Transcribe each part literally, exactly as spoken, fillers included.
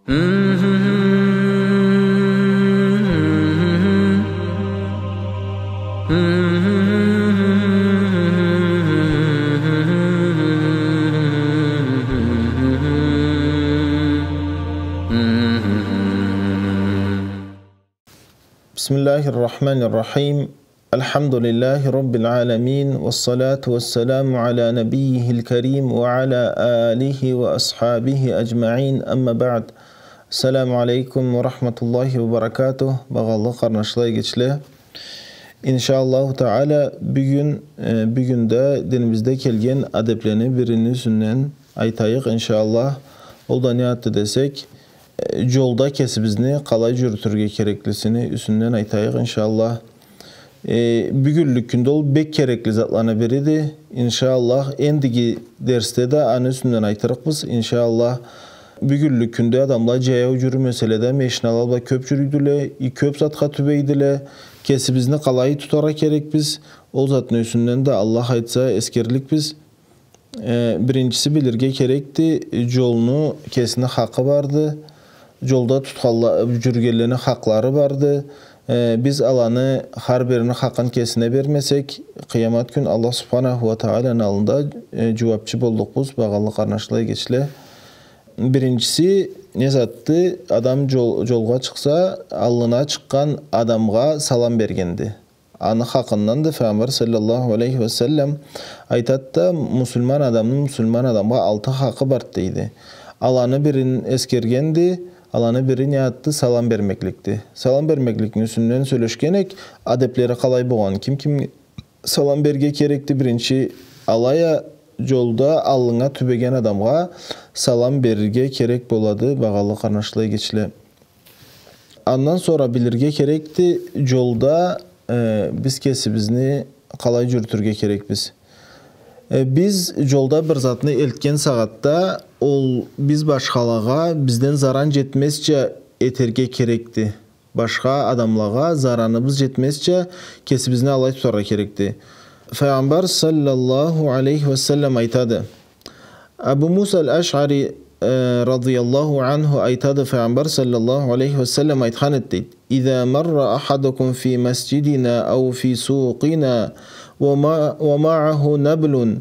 بسم الله الرحمن الرحيم. الحمد لله رب العالمين، والصلاة والسلام على نبيه الكريم وعلى آله وأصحابه أجمعين، أما بعد. السلام عليكم ورحمة الله وبركاته. Багъалы къарнашла, эгечле. Иншааллаху таала, бюгюн, э, бюгюн да динибизде келген адеплени бирини юсюнден айтайыкъ, иншааллах. Ол да не затды десек, э, джолда кесибизни къалай джюрютюрге кереклисини юсюнден айтайыкъ, иншааллах. Э, бюгюнлюк кюнде ол бек керекли затланы бириди. Иншааллах, эндиги дерсде да аны юсюнден айтырыкъбыз, иншааллах. Бюгюнлюк кюнде адамла джаяу джюрюмеселе да, мешинала бла кёб джюрюйдюле, и кёб затха тюбейдиле. Кесибизни къалай тутаргъа керекбиз, ол затны юсюнден да, Аллах айтса, эсгерликбиз. Э, биринчиси, билирге керекди, джолну кесини хакъы барды, джолда тутханла-, джюрюгенлени хакълары барды. Э, биз аланы хар бирини хакъын кесине бермесек, къыямат кюн Аллах субханаху уа тааланы аллында, э, джууабчы боллукъбуз, багъалы къарнашла, эгечле. Биринчиси, не затды, адам джол-, джолгъа чыкъса, аллына чыкъгъан адамгъа салам бергенди. Аны хакъынданды. Файгъамбар саллаллаху алейхи уа саллам айтады да, муслиман адамны муслиман адамгъа алты хакъы барды, дейди. Аланы бирин эсгергенди, аланы бири не затды, салам бермекликди. Салам бермекликни юсюнден сёлешген эк, адеплери къалай болгъан, ким ким салам берирге керекди биринчи, алай а джолда аллынга тюбеген адамгъа салам берирге керек болады, багъалы къарнашла, эгечле. Андан сора билирге керекди, джолда, э, биз кесибизни къалай джюрютюрге керекбиз. Э, биз джолда бир затны элтген сагъатда, ол биз башхалагъа бизден заран джетмезча этерге керекди. Башха адамлагъа зараныбыз джетмезча, кесибизни алай тутаргъа керекди. Файгъамбар саллаллаху алейхи уа саллам айтады. Абу Муса аль-Ашъари, э, радыяллаху анху айтады, Файгъамбар саллаллаху алейхи уа саллам айтхан эди, дейди: «إذا مر أحدكم في مسجدنا أو في سوقنا وما-، ومعه نبل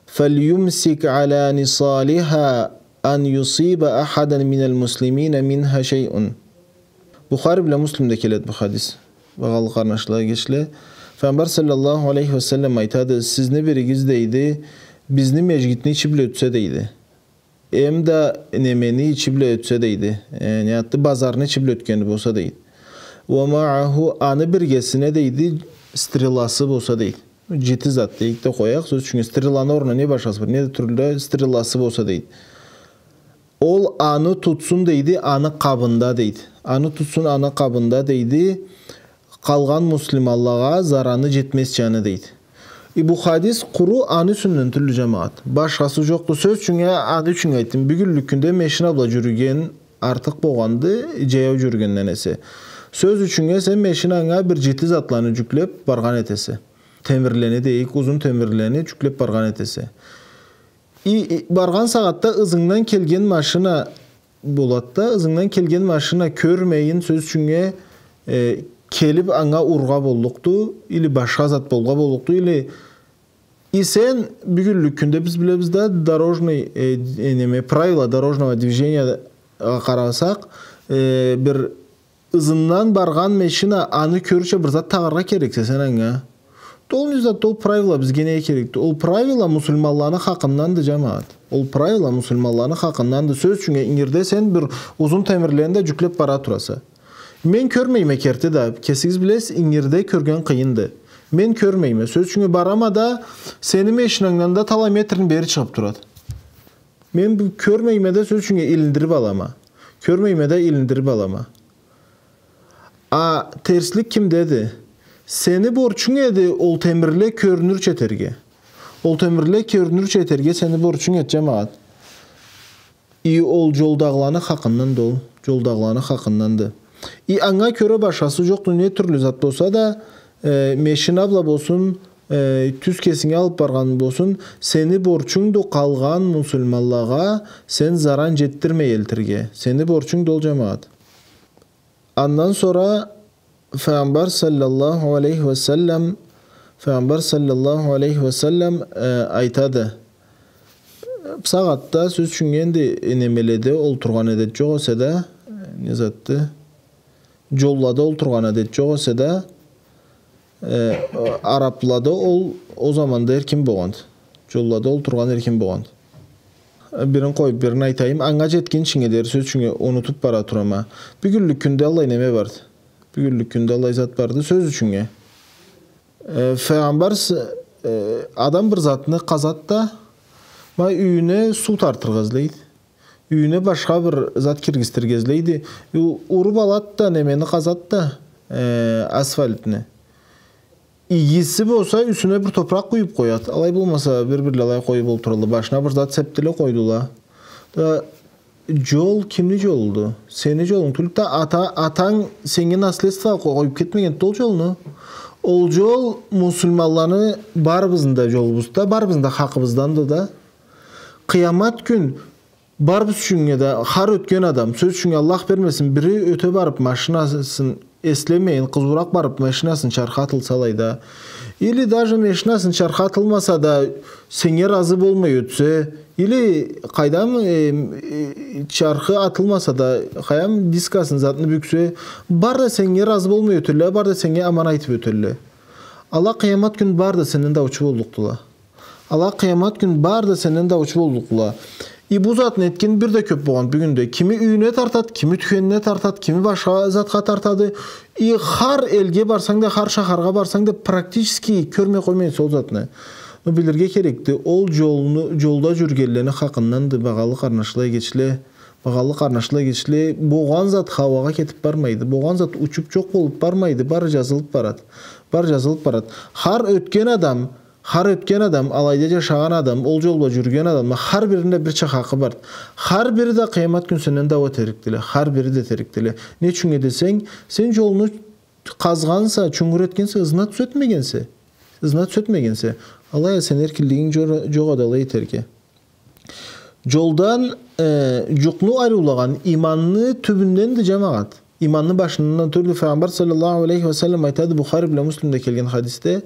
فليمسك على نصالها أن يصيب أحدا من المسلمين منها شيء». Бухари бла Муслимде келеди бу хадис. Багъалы къарнашла, эгечле. Файгъамбар саллаллаху алейхи уа саллам айтады, сизни биригиз, дейди, бизни межгитни ичи бла ётсе, дейди. Эм да немени ичи бла ётсе, дейди. Э, не затды, базарны ичи бла ётгени болса, дейди. «ومعه», аны биргесине, дейди, стреласы болса, дейди. Джити зат дейик да къояйыкъ, сёз ючюн, стреланы орнуна не башхасы бар, не да тюрлю стреласы болса, дейди. Ол аны тутсун, дейди, аны къабында, дейди. Аны тутсун, аны къабында, дейди. Къалгъан муслиманлагъа зараны джетмезча аны, дейди. И бу хадис къуру аны юсюнден тюлдю, джамагъат. Башхасы джокъду. Сёз ючюн, аны ючюн айтдым. Бюгюнлюк кюнде мешина бла джюрюген артыкъ болгъанды, джаяу джюрюгенден эсе. Сёз ючюн, сен мешинанга бир джити затланы джюклеб баргъан этесе. Темирлени дейик, узун темирлени джюклеб баргъан этесе. И, и, баргъан сагъатда ызынгдан келген машина болад да, ызынгдан келген машина кёрмейин, сёз ючюннге, э, келиб анга ургъа боллукъду, или башха зат болгъа боллукъду, или, и сен бюгюнлюк кюнде биз билебиз да, дорожный, э, э, неме, правила дорожного движения, э, къарасакъ, э, бир ызындан баргъан машина аны кёрюрча бир зат тагъаргъа керексе сен анга. Да ол не зат, ол правила бизге не керекди? Ол правила муслиманланы хакъынданды, джамагъат. Ол правила муслиманланы хакъынданды. Сёз ючюннге, ингирде сен бир узун темирлени да джюклеб бара тураса. Мен кёрмейме керти да, кесигиз билесиз, ингирде кёрген къыйынды. Мен кёрмейме. Сёз ючюннге, барама да, сени машинангдан да талай метрни бери чыгъыб турады. Мен бу кёрмейме да, сёз ючюннге, илиндириб алама. Кёрмейме да, илиндириб алама. А терслик кимдеди? Сени борчунг эди ол темирле кёрюнюрча этерге. Ол темирле кёрюнюрча этерге сени борчунг эди, джамагъат. И ол джолдагъыланы хакъынданды ол. Джолдагъыланы хакъынданды. И анга кёре башхасы джокъду, не тюрлю зат болса да, э, машина бла болсун, э, тюз кесинге алып баргъан болсун, сени борчунгду къалгъан муслиманлагъа сен заран жетдирмей элтирге. Сени борчунгду ол, жамагъат. Андан сора Файгъамбар саллаллаху алейхи ва саллам, Файгъамбар саллаллаху алейхи ва саллам, э, айтады. Бусагъатда, сёз ючюн, энди немеледе олтургъан адет жокъ эсе да, э, не затды? Жоллада олтургъан адет жокъ эсе да, э, араплада ол, ол заманда эркин болгъанды. Жоллада олтургъан эркин болгъанды. Бирин къоюп, бирин айтайым. Анга жетгинчинге дери, сёз ючюн, унутуп бара турама. Бюгюнлюк кюнде аллай неме барды. Бюгюнлюк кюнде аллай зат барды, сёз ючюннге. Э, файгъамбар с-, э, адам бир затны къазады да, ма, юйюне суу тартыргъа излейди. Юйюне башха бир зат киргизтирге излейди. Ю-, уруп алады да, немени къазады да, э, асфальтны. Игиси болса, юсюне бир топуракъ къуюп къояды. Алай болмаса, бир-бирле алай къоюп олтуралла. Башына бир зат сепдиле, къойдула. Да, жол кимни жолуду? Сени жолунг тюлдю да, ата-, атанг сеннге наследствогъа къо-, къоюп кетмегенди ол жолну. Ол жол муслиманланы барыбызны да жолубузду да, барыбызны да хакъыбызданды да. Къыямат кюн барыбыз ючюннге да, хар ётген адам, сёз ючюн, Аллах бермесин, бири ёте барып, машинасын эслемейин, къызыуракъ барып, машинасын чархы атылса алайда. Или даже машинасын чархы атылмаса да, сеннге разы болмай ётсе, или къайдам, э, э, чархы атылмаса да, къайдам, дискасын, затны бюксе, бары да сеннге разы болмай ётелле, бары да сеннге аман айтып ётелле. Ала къыямат кюн бары да сенден даучу боллукъдула. Ала къыямат кюн бары да сенден даучу боллукъла. И бу затны этген бир да кёп болгъан бюгюнде. Кими юйюне тартады, кими тюкенине тартады, кими башха затха тартады. И хар элге барсанг да, хар шахаргъа барсанг да, практически кёрмей къоймайса ол затны. Но билирге керекди, ол жолну, жолда жюрюгенлени хакъынданды, багъалы къарнашла, эгечле, багъалы къарнашла, эгечле, болгъан зат хауагъа кетип бармайды, болгъан зат учуп жокъ болуп бармайды, бары жазылып барады. Бары жазылып барады. Хар ётген адам Хар ётген адам, алайда жашагъан адам, ол жол бла жюрюген адамны хар биринде бирча хакъы бар. Хар бири да къыямат кюн сенден дау этерикдиле, хар бири да этерикдиле. Не ючюннге десенг, сен жолну къазгъанса, чунгур этгенсе, ызына тюзетмегенсе. Ызына тюзетмегенсе. Алай а сен эркинлигинг жо-, жокъ эди алай этерге. Жолдан, э, жукъну айырыулагъан иманны тюбюнденди, жамагъат. Иманны башындан тюлдю. Файгъамбар саллаллаху алейхи ва саллам айтады, Бухари бла Муслимде келген хадисде,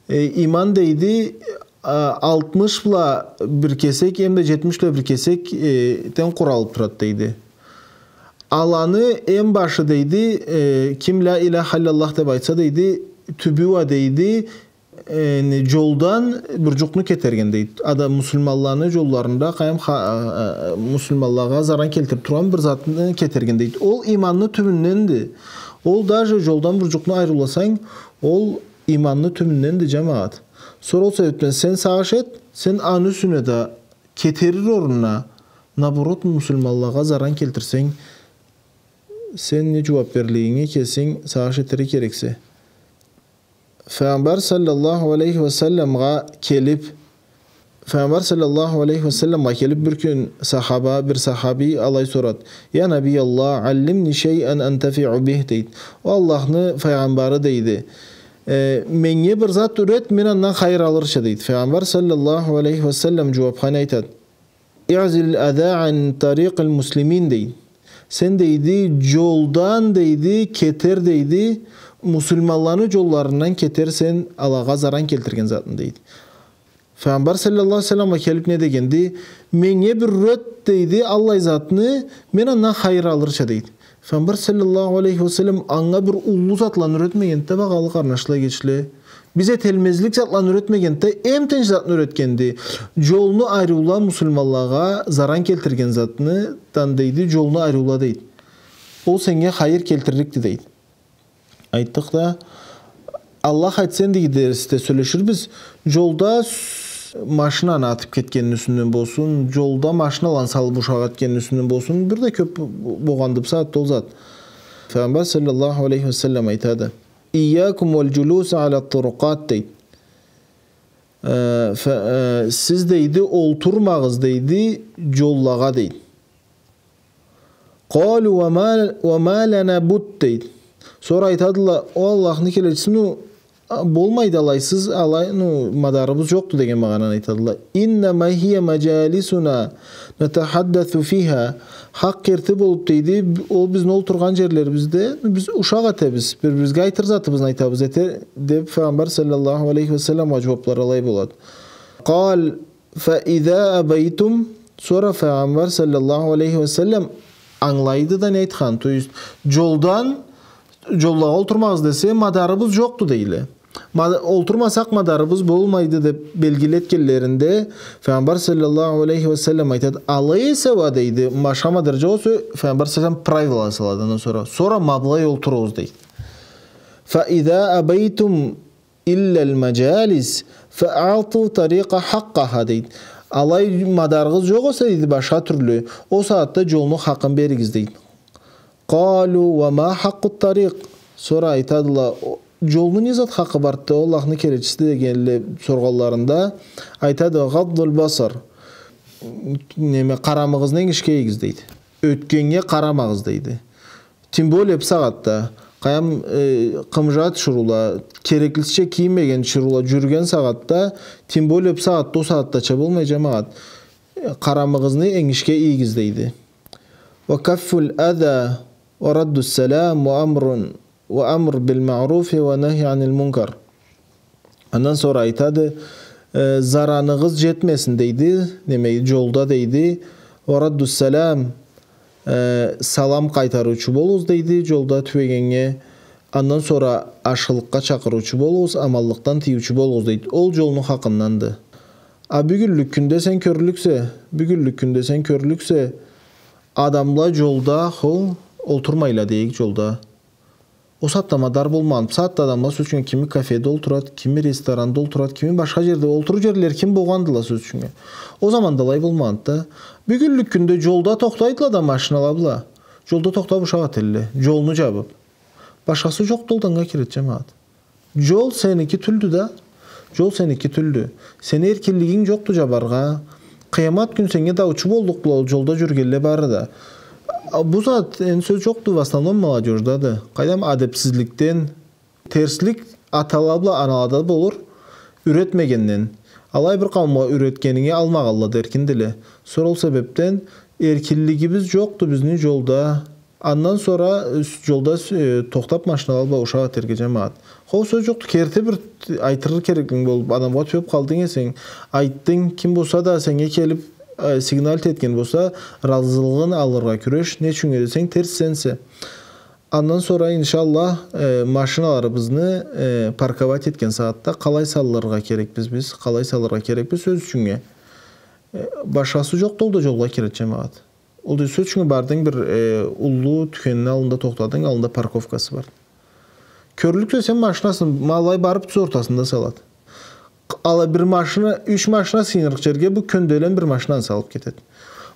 э, иман, дейди, а, алтмыш бла бир кесек, эм да жетмиш бла бир кесек, э, ден къуралып турады, дейди. Аланы эм башы, дейди, э, ким ля иляха илляллах деп айтса, дейди, тюбю уа, дейди, э, не, жолдан бир жукъну кетерген, дейди. Адам муслиманланы жолларында къайдам ха-, э, э, муслиманлагъа заран келтирип тургъан бир затны кетерген, дейди. Ол иманны тюбюнденди. Ол даже жолдан бир жукъну айырыуласанг, ол иманны тюбюнденди, жамагъат. Сора ол себепден сен сагъыш эт, сен аны юсюне да кетерир орнуна, наоборот, муслиманлагъа заран келтирсенг, сен не жууап берлигинге кесинг сагъыш этерге керексе. Файгъамбар саллаллаху алейхи ва салламгъа келип, Файгъамбар саллаллаху алейхи ва салламгъа келип бир кюн сахаба, бир сахаби алай сорады: «Я Набий Аллах, аллимни шайъан антафиъу бих», — дейди. «О Аллахны файгъамбары, — дейди, — э, меннге бир зат юрет, мен андан хайыр алырча», — дейди. Файгъамбар саллаллаху алейхи ва саллам жууапха не айтады? «Иъзил аза ан тарикъил муслимин», — дейди. Сен, дейди, жолдан, дейди, кетер, дейди, муслиманланы жолларындан кетер сен, алагъа заран келтирген затны, дейди. Файгъамбар саллаллаху алейхи ва салламгъа келип не дегенди? «Меннге бир юрет, — дейди, — аллай затны, мен андан хайыр алырча», — дейди. Файгъамбар саллаллаху алейхи ва саллам анга бир уллу затланы юретмегенди да, багъалы къарнашла, эгечле. Биз этелмезлик затланы юретмегенди да, эм тынч затны юретгенди. Жолну айырыула, муслиманлагъа заран келтирген затны, дан, дейди, жолну айырыула, дейди. Ол сеннге хайыр келтирликди, дейди. Айтдыкъ да, Аллах айтса, эндиги дерсде сёлеширбиз. Жолда с-, машинаны атып кетгенини юсюнден болсун, жолда машиналаны салып ушакъ этгенини юсюнден болсун, бир да кёп бо-, болгъанды бусагъатда ол зат. Файгъамбар саллаллаху алейхи ва саллам айтады: «Ийякум валь жулуса аля турукъат», — дейди. Э, фа-, э, «Сиз, — дейди, — олтурмагъыз, — дейди, — жоллагъа», — дейди. «Къалу ва ма, ва ма лана будд», — дейди. Сора айтадыла: «О Аллахны келечиси, ну, А, болмайды алайсыз, алай, ну, мадарыбыз жокъду деген магъананы айтадыла. «إنما هي مجالسنا نتحدث فيها». Хакъ керти болуп, дейди, ол бизни олтургъан жерлерибизде, биз ушакъ этебиз, бир-бирибизге айтыр затыбызны айтабыз, эте, деп Файгъамбар саллаллаху алейхи ва салламгъа жууаплары алай болады. «قال: فإذا أبيتم». Сора Файгъамбар саллаллаху алейхи ва саллам ангылайды да не айтханын. То есть, жолдан, жоллагъа олтурмагъыз десе, мадарыбыз жокъду дейле. Ма-, олтурмасакъ, мадарыбыз болмайды деп белгили этгенлеринде, Файгъамбар саллаллаху алейхи ва саллам айтады, алай эсе уа дейди, башха мадар жокъ эсе, Файгъамбар саллаллаху алейхи ва саллам правила салады, андан сора. Сора ма былай олтуругъуз дейди. «فإذا أبيتم إلا المجالس فأعطوا الطريق حقها», дейди. Алай мадарыгъыз жокъ эсе, дейди, башха тюрлю, ол сагъатда жолну хакъын беригиз, дейди. «قالوا: وما حق الطريق؟» Сора айтадыла, о, жолну не зат хакъы барды, Аллахны келечиси, дегенлей соргъанларында, айтады, «غض البصر». Неме, къарамыгъызны энгишге ийигиз, дейди. Ётгеннге къарамагъыз, дейди. Тем более бу сагъатда, къайдам, э, къымыжа тиширыула, кереклисича кийинмеген тиширыула жюрюген сагъатда, тем более бу сагъатда, ол сагъатдача болмай, жамагъат, э, къарамыгъызны энгишге ийигиз, дейди. «وكف الأذى ورد السلام وأمر، وأمر بالمعروف ونهي عن المنكر». Андан сора айтады, э, зараныгъыз жетмесин, дейди, неме, жолда, дейди, «ورد السلام», э, салам къайтаруучу болугъуз, дейди, жолда тюбегеннге, андан сора ашхылыкъгъа чакъыруучу болугъуз, аманлыкъдан тыюучу болугъуз, дейди. Ол жолну хакъынданды. А бюгюнлюк кюнде сен кёрлюксе, бюгюнлюк кюнде сен кёрлюксе, адамла жолда, хо, олтурмайла дейик жолда. Ол сагъатда мадар болмагъан. Бу сагъатда адамла, сёз ючюн, кими кафеде олтурады, кими ресторанда олтурады, кими башха жерде, олтурур жерле эркин болгъандыла, сёз ючюн. Ол заманда алай болмагъанды да. Бюгюнлюк кюнде жолда тохтайдыла да машинала бла. Жолда тохтап ушакъ этелле. Жолну жабып. Башхасы жокъду ол да анга кирет, жамагъат. Жол сеники тюлдю да. Жол сеники тюлдю. Сени эркинлигинг жокъду жабаргъа. Къыямат кюн сеннге даучу боллукъдула ол жолда жюрюгенле бары да. А, бу зат, энди сёз жокъду, в основном молодёждады. Къайдам, адепсизликден, терслик атала бла анала да болур, юретмегенден. Алай бир къауумгъа юретгенинге алмагъанла да эркиндиле. Сора ол себепден эркинлигибиз жокъду бизни жолда. Андан сора, э, жолда, э, тохтап машинала бла ушакъ этерге, жамагъат. Хо, сёз жокъду, керти бир айтыргъа кереклинг болуп, адамгъа тюбеп къалдынг эсенг, айтдынг, ким болса да сеннге келип, э, сигнал этген болса, ыразылыгъын алыргъа кюреш, не ючюн десенг, терс сенсе. Андан сора, иншаллах, э, машиналарыбызны, э, парковать этген сагъатда къалай салыргъа керекбиз биз, къалай салыргъа керекбиз, сёз ючюннге. Э, башхасы жокъду, ол да жолгъа кирет, жамагъат. Ол да сёз ючюн бардынг бир, э, уллу тюкенни аллында тохтадынг, аллында парковкасы бар. Кёрлюксе сен машинасын, ма алай барып тюз ортасында салат. Алай бир машина, юч машина сыйынырыкъ жерге бу кёнделен бир машинаны салып кетет.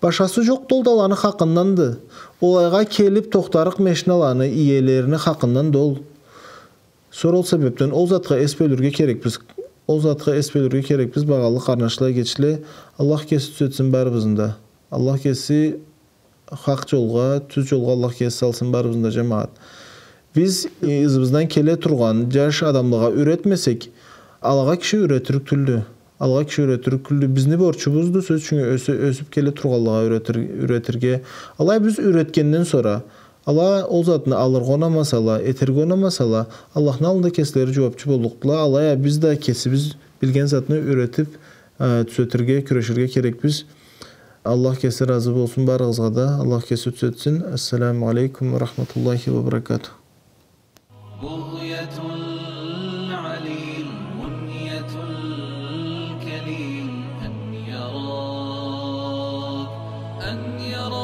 Башхасы жокъду, ол да аланы хакъынданды. Алайгъа келип тохтарыкъ машиналаны иелерини хакъынданды ол. Сора ол себепден ол затха эс бёлюрге керекбиз. Ол затха эс бёлюрге керекбиз, багъалы къарнашла, эгечле. Аллах кеси тюзетсин барыбызны да. Аллах кеси хакъ жолгъа, тюз жолгъа Аллах кеси салсын барыбызны да, жамагъат. Биз, э, ызыбыздан келе тургъан жаш адамлагъа юретмесек, алагъа киши юретирик тюлдю. Алагъа киши юретирик тюлдю. Бизни борчубузду, сёз ючюн, ёсе-, ёсюп келе тургъанлагъа юретир-, юретирге. Алай биз юретгенден сора, ала ол затны алыргъа унамасала, этерге унамасала, Аллахны аллында кеслери жууапчы боллукъдула. Алай а биз да кесибиз билген затны юретип, э, тюзетирге, кюреширге керекбиз. Аллах кеси разы болсун барыгъызгъа да. Аллах кеси тюзетсин. Ассаламу алейкум ва рахматуллахи ва баракатух. بغية العليل، منية الكليل، أن يراك، أن يراك.